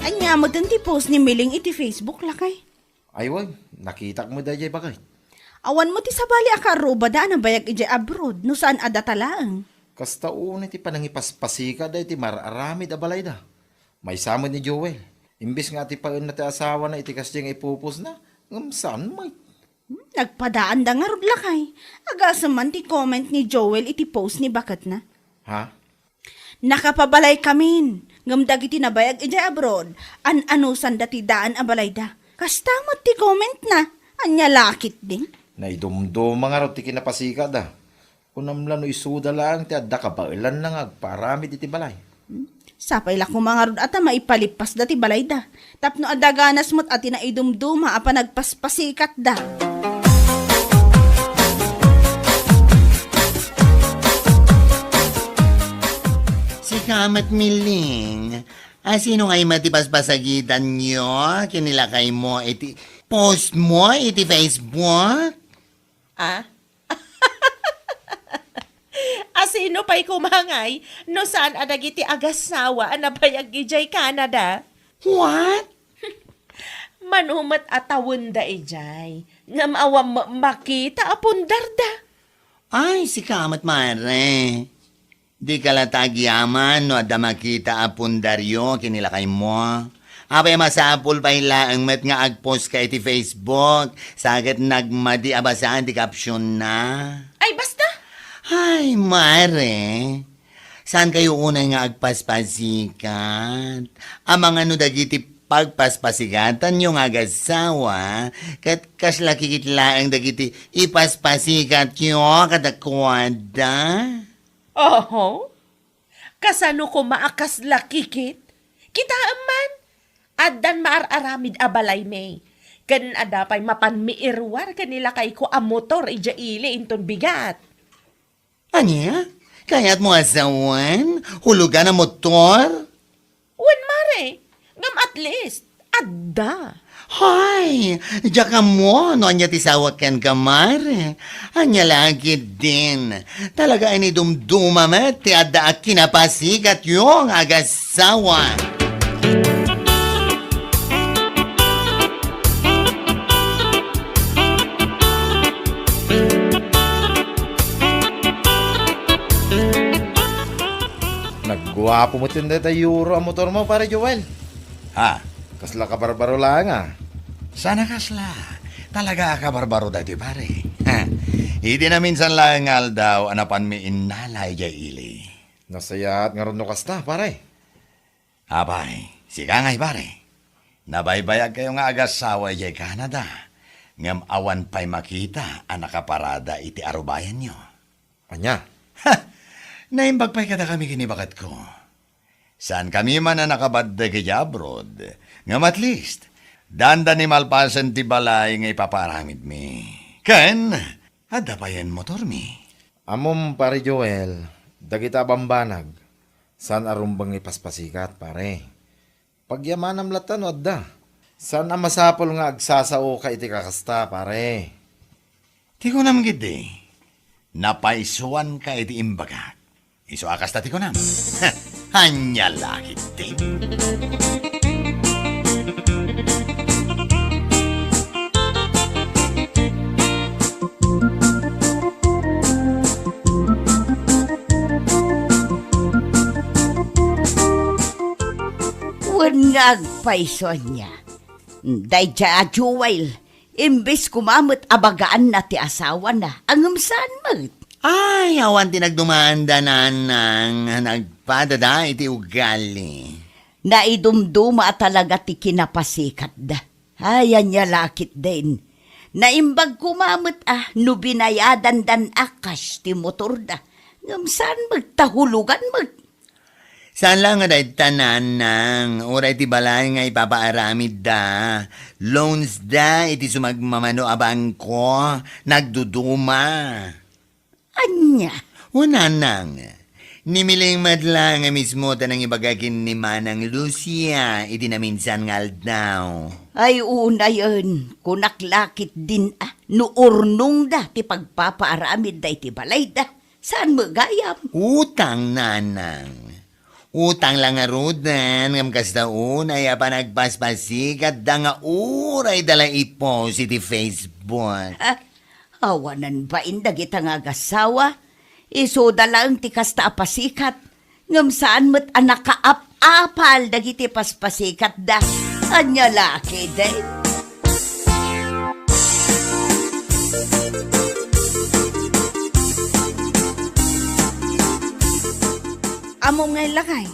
Ania met ti post ni Miling iti Facebook, lakay? Ay, wen, nakitak met daydiay, bakay. Awan met ti sabali a kaarrubada a nabayag idiay abroad no saan a data laeng. Kasta unay ti panangipaspasika daytoy maar-aramid a balayda. Maysa met ni Joel. Imbes nga atipaenna ti asawana iti kasdiay nga ipupostna, ngem saan met. Hmm, nagpadaanda ngarud, lakay. Agasem man ti comment ni Joel iti post ni baketna. Ha? Nakapabalaykamin, ngem dagiti nabayag idiay abroad, an-anusanda ti daan a balayda. Kasta met ti commentna. Ania la ketdin? Naidumduma ngarud ti kinapasikada. Kunam la no isuda laeng ti adda kabaelanna nga agparamid iti balay. Hmm? Sapay la koma ngarud a ta maipalippasda ti balayda. Tapno adda ganas met a ti naidumduma a panagpaspasikatda. Sika met, Miling, asino ngay met ti paspasagidanyo ken ni lakaymo iti post mo iti Facebook? Ah? Asi Sino pay koma ngay no saan a dagiti agassawa a nabayag idiay Canada? What? Mano met a tawenda idiay, ngem awan met makita a pundarda. Ay, sika met, mare. Dika latta agyaman no adda makita a pundaryo ken ni lakaymo. Apay a masapul pay laeng met nga agpost ka iti Facebook, sa ket nagmadi a basaan ti captionna. Ay, basta! Ay, mare, saan kayo unay nga agpaspasikat? Amangan no dagiti pagpaspasikatanyo nga agassawa, ket kasla kikit laeng dagiti ipaspasikatyo kadakuada? Oho. Kasano koma a kasla kikit? Kitaem man, addan maar-aramid a balaymi. Ken adda pay mapanmi iruar ken ni lakayko a motor idiay ili inton bigat. Ania? Kayatmo a sawen? Hulugan a motor? Wen, mare. Ngem at least, adda. Hay, diak ammo no ania ti sawak kenka, mare. Ania la ketdin. Talaga a inidumduma met ti adda a kinapasikatyo nga agassawa. Nagguapo met dayta Euro a motormo, Pare Joel. Ha? Kasla kabarbaro laeng, a. Saan a kasla. Talaga a kabarbaro daytoy, pare. Ha? Iti naminsan laeng nga aldaw a napanmi innala idiay ili. Nasayaat ngarud no kasta, pare. Apay, sika ngay, pare. Nabaybayagkayo nga agassawa idiay Canada, ngem awan pay makita a nakaparada iti arubayanyo. Ania? Ha! Naimbag pay kadakami ken ni baketko. Saankami man a nakabaddeg idiay abroad, ngem at least, dandani malpasen ti balay nga ipapaaramidmi. Ken, adda payen motormi. Ammom, Pare Joel, dagita a bambanag, saan a rumbeng nga ipaspasikat, pare. Pagyamanam latta no adda. Saan a masapul nga agsasaoka iti kakasta, pare. Ti kunam ketdi, napaysuanka iti imbagak. Isu a kasta ti kunam. Ania la ketdi. Wen nga agpayso ania. Daydiay a Joel, imbes koma met a bagaanna ti asawana, ngem saan met. Ay, awan ti nagdumaanda, Nanang, nagpadada iti ugali. Naidumduma a talaga ti kinapasikatda. Ay, ania la ketdin. Naimbag koma met a no binayadandan a cash ti motorda. Ngem saan met ta hulugan met. Saan la nga dayta, Nanang, uray ti balay nga ipapaaramidda, loans da iti sumagmamano a bangko, nagduduma. Ania? O, Nanang, ni Miling met la nga mismo ta nangibaga ken ni Manang Lucia iti naminsan nga aldaw. Ay, unayen, kunak la ketdin a, no urnongda ti pagpapaaramidda iti balayda. Saan met gayam? Utang, Nanang. Utang la ngaruden, ngem kasta unay a panagpaspasikatda nga uray da la i-post iti Facebook. Ah, awanen bain dagita nga agassawa. Isuda laeng ti kasta a pasikat. Ngem saan met a nakaap-apal dagiti paspasikatda. Ania la ketdin. Ammom nga lakay,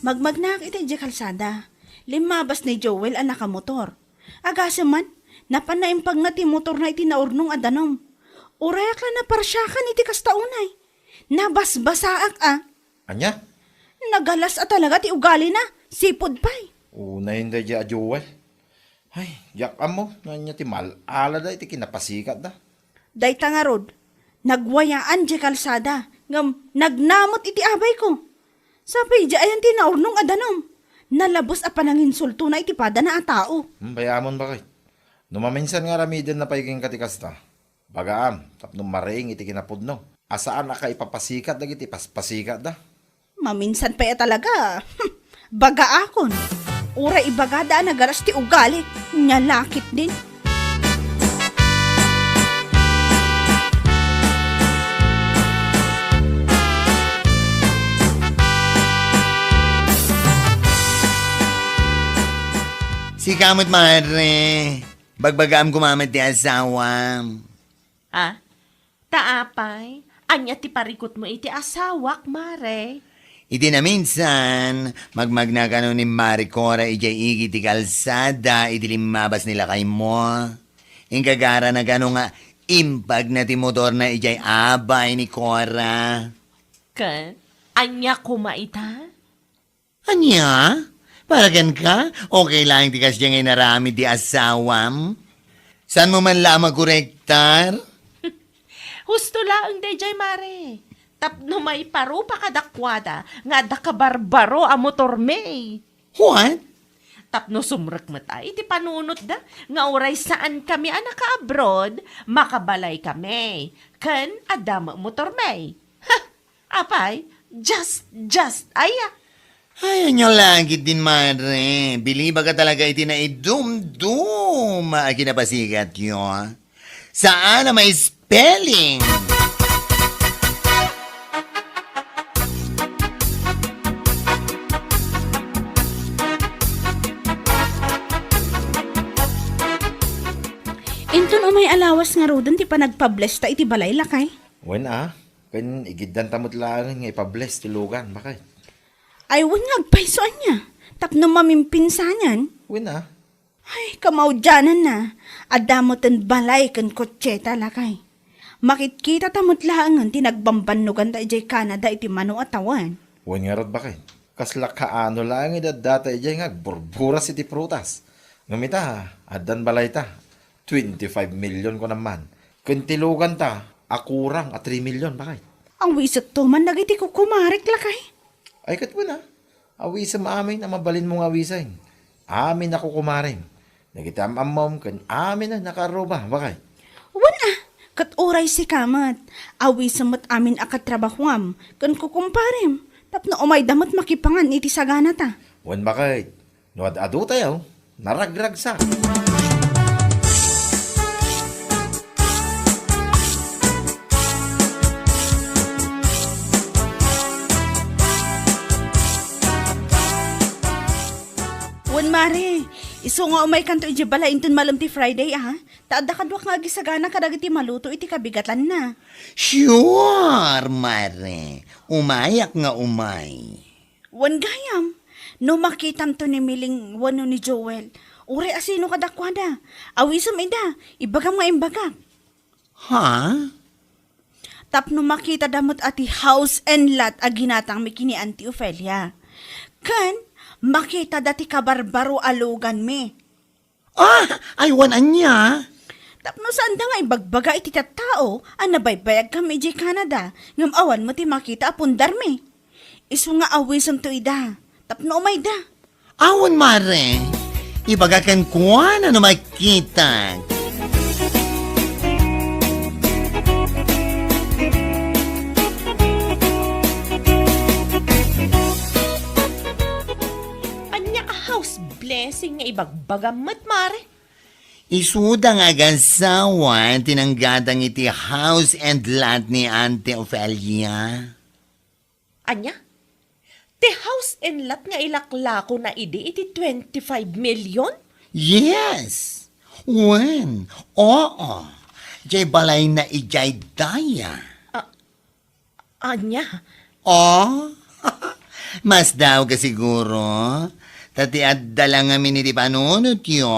magmagnaak iti idiay kalsada. Limmabas ni Joel a nakamotor. Agasem man, napan naimpag nga ti motorna iti naurnong a danum. Urayak la naparsiakan iti kasta unay. Nabasbasaak a. Ania? Nagalas a talaga ti ugalina, sipud pay. Unayen daydiay a Joel. Ay, diak ammo no ania ti mal-alada iti kinapasikatda. Dayta ngarud, nagwayaan diay kalsada, ngem nagnamot iti abayko. Sapay idi ayan ti naurnong a danum. Nalabes a pananginsultona iti padana a tao. Hmm, bayamon, baket. No maminsan nga aramidenna pay kenka ti kasta, bagaam tapno mariing iti kinapudno. A saan a kaipapasikat dagiti paspasikatda. Maminsan pay a talaga. Hmm, bagaakon. Uray ibagada a nagaras ti ugali, nia la ketdin. Sika met, mare. Bagbagaam koma met ti asawam. Ah, ta apay, ania ti parikutmo iti asawak, mare? Iti naminsan, magmagna kano ni Mare Cora idiay igid ti kalsada idi limmabas ni lakaymo. Inkagarana kano nga impagna ti motorna idiay abay ni Cora. Ken, ania koma ita? Ania? Para kenka, okay laeng ti kasdiay nga inaramid ti asawam? Saanmo man la a makorektar? Husto laeng daydiay, mare. Tapno maiparupa kadakuada nga adda kabarbaro a motormi. What? Tapno sumrek met a iti panunotda nga uray saankami a naka-abroad, makabalaykami, ken adda met motormi. Ha! Apay, just, just, aya. Ay, ania la ketdin, mare. Bilibak a talaga iti naidumduma a kinapasigatyo. Saan a ma-spelling. Inton umay a lawas ngaruden ti panagpablesta iti balay, lakay? Wen a, ken igiddanta met laengen nga ipables ti lugan, baket. Ay, wen nga agpayso ania, tapno mamimpinsanan. Wen a. Ay, kamaudiananna, adda metten balay ken kotseta, lakay. Makitkitata met laengen ti nagbambannoganta idiay Canada iti mano a tawen. Wen ngarud, baket. Kasla kaano laeng idi addata idiay nga agburburas iti prutas. Ngem ita, addan balayta. Twenty-five million kunam man. Ken ti luganta, a kurang a three million, baket. Awisekto man dagiti kukumarek, lakay. Ay, ket wen a. Awisem amin a mabalinmo nga awisem. Amin a kukumarem. Dagiti am-ammom ken amin a nakaarruba, baket. Wen a, ket uray sika met, awisem met amin a katrabahuam ken kukumparem, tapno umayda met makipangan iti saganata. Wen, baket. No ad-adutayo, naragragsak. Wen, mare, isu nga umaykanto idiay balay inton malem ti Friday, a? Ta adda kaduak nga agisagana kadagiti maluto iti kabigatanna. Sure, mare. Umayak nga umay. Wen gayam, no makitamto ni Miling wenno ni Joel, uray asino kadakuada, awisem ida, ibagam nga imbagak. Ha? Tapno makitada met a ti house and lot a ginatangmi ken ni Auntie Ofelia. Ken, makitada ti kabarbaro a luganmi. Ah, ay, wen ania? Tapno saanda nga ibagbaga iti tattao a nabaybayagkami idiay Canada, ngem awan met ti makita a pundarmi. Isu nga awisemto ida, tapno umayda. Awan, mare. Ibaga kenkuana no makita. Ania a house blessing nga ibagbagam met, mare? Isuda nga agasawa ti nanggatang iti house and lot ni Auntie Ofelia. Ania? Ti house and lot nga ilaklakona idi iti twenty-five million? Yes. Wen, oo. Jay balayna idiay daya. Ah, Ania? Oh? Masdaawka siguro? Ta ti adda la ngamin iti panunotyo,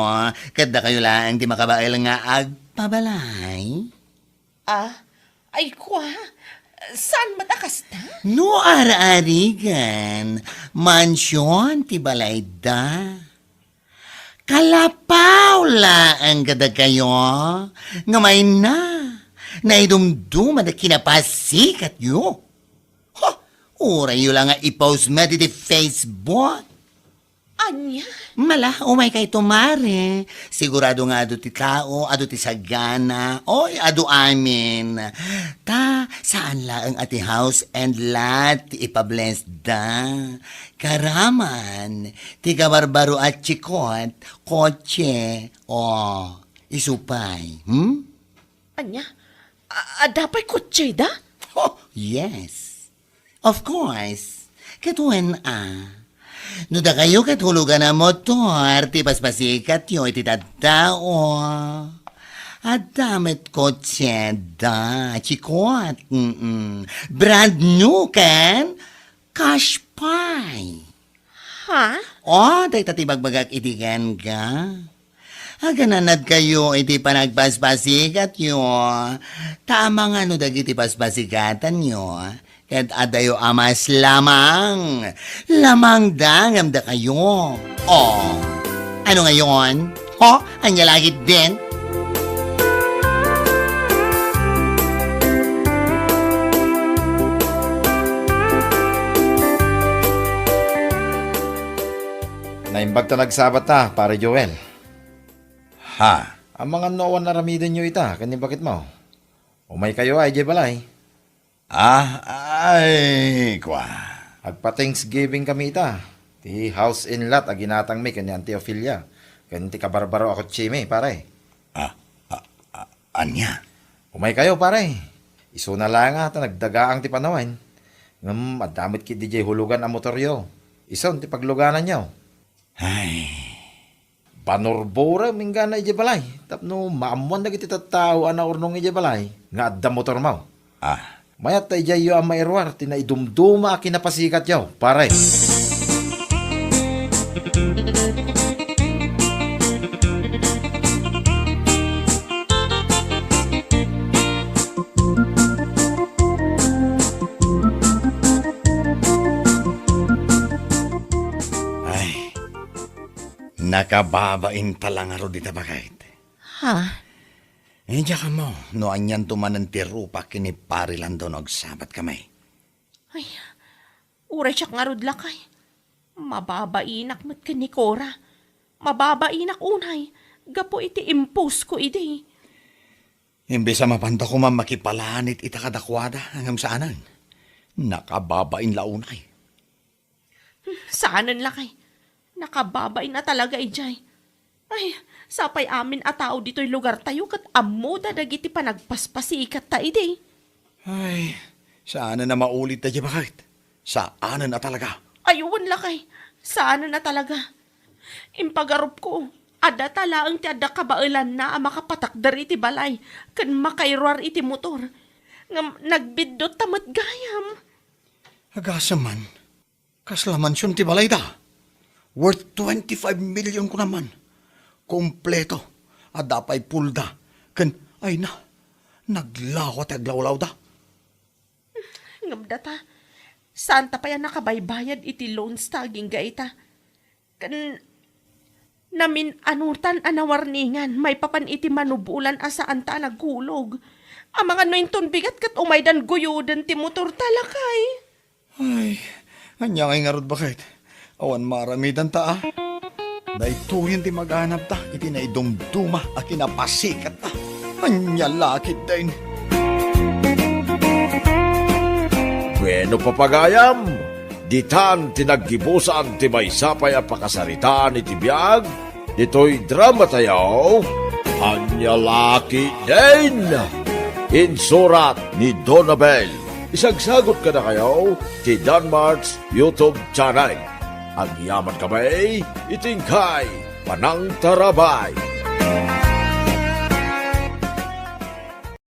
ket dakayo laeng ti makabael nga agpabalay? Ah, ay kua, saan met a kasta? No ar-arigan, mansion ti balayda. Kalapaw laeng kadakayo nga mayna, naidumduma ti kinapasikatyo. Ha, urayyo la nga i-post met iti Facebook. Ania? Mala, umaykayto, Mare. Sigurado nga adu ti tao, adu ti sagana, oy, adu amin. Ta, saan laeng a ti house and lot ti ipablessda. Karaman, ti kabarbaro a chikot, kotse, o, isu pay, hmm? Ania? A-, adda pay kotseda? Oh, yes. Of course. Ket wen a, no dakayo ket hulugan a motor ti paspasikatyo iti tattao, adda met kotseda, chikot. Mm-mm. Brand new ken cash pay. Ha? O, dayta ti ibagbagak idi kenka. Agananadkayo iti panagpaspasikatyo. Ta amangan no dagiti paspasikatanyo ket adayo a mas lamang. Lamangda ngem dakayo. O, ano ngayon? Ho? Ania la ketdin? Naimbag ta nagsabat ta, Pare Joel. Ha? Amangan no awan aramidenyo ita ken ni baketmo. Umaykayo a idiay balay. Ah, ay, kua. Agpa-Thanksgiving kami ita. Ti house and lot a ginatangmi ken ni Auntie Ofelia, ken ti kabarbaro a kotsemi, pare. Ah, ah, ah, ania? Umaykayo, pare. Isuna la nga ta nagdagaang ti panawen. Ngem adda met ketdi diay hulugan a motoryo. Isun ti paglugananyo. Ay. Banurburem inggana idiay balay tapno maammoan dagiti tattao a naurnong idiay balay nga adda motormo. Ah. Mayat ta idiayyo a mairuar ti naidumduma a kinapasikatyo, pare. Ay, nakababain pala ngarud ita, baket. Ha? Eh, diak ammo no anianto manen ti rupak ken ni Pare Landon no agsabatkami. Ay, uray siak ngarud, lakay. Mababainak met ken ni Cora. Mababainak unay, gapu iti imposko idi. Imbes a mapanda koma makipalanit ita kadakuada, ngem saanen. Nakababain la unay. Hmm, saanen, lakay. Nakababain a talaga idiay. Ay, sapay amin a tao ditoy lugartayo ket ammoda dagiti panagpaspasikatta idi. Ay, saanen a maulit daydi, baket. Saanen a talaga. Ay, wen, lakay. Saanen a talaga. Impagarupko, adda ta laeng ti adda kabaelanna a makapatakder iti balay ken makairuar iti motor. Ngem nagbiddotta met gayam. Agasem man. Kasla mansion ti balayda. Worth twenty-five million kunam man. Kompleto. Adda pay pulda. Ken, ay na, naglawa ti aglawlawda. Ngem data, saanta pay a nakabaybayad iti loans ta agingga ita. Ken namin-anutan a nawarningan maipapan iti manubolan a saanta a naghulog. Amangan no inton bigat ket umaydan guyoden ti motorta, lakay. Ay, ania ngay ngarud, baket? Awan maaramidanta, a. Daytoyen ti maganabta iti naidumduma a kinapasikatta. Ania la ketdin? Bueno, papagayam, ditan ti naggibusan ti maysa pay a pakasaritaan iti biag ditoy dramatayo, Ania la ketdin? Insurat ni Donabel. Isagsagut kadakayo ti Danmart's YouTube channel. Agyamankami iti inkay panangtarabay.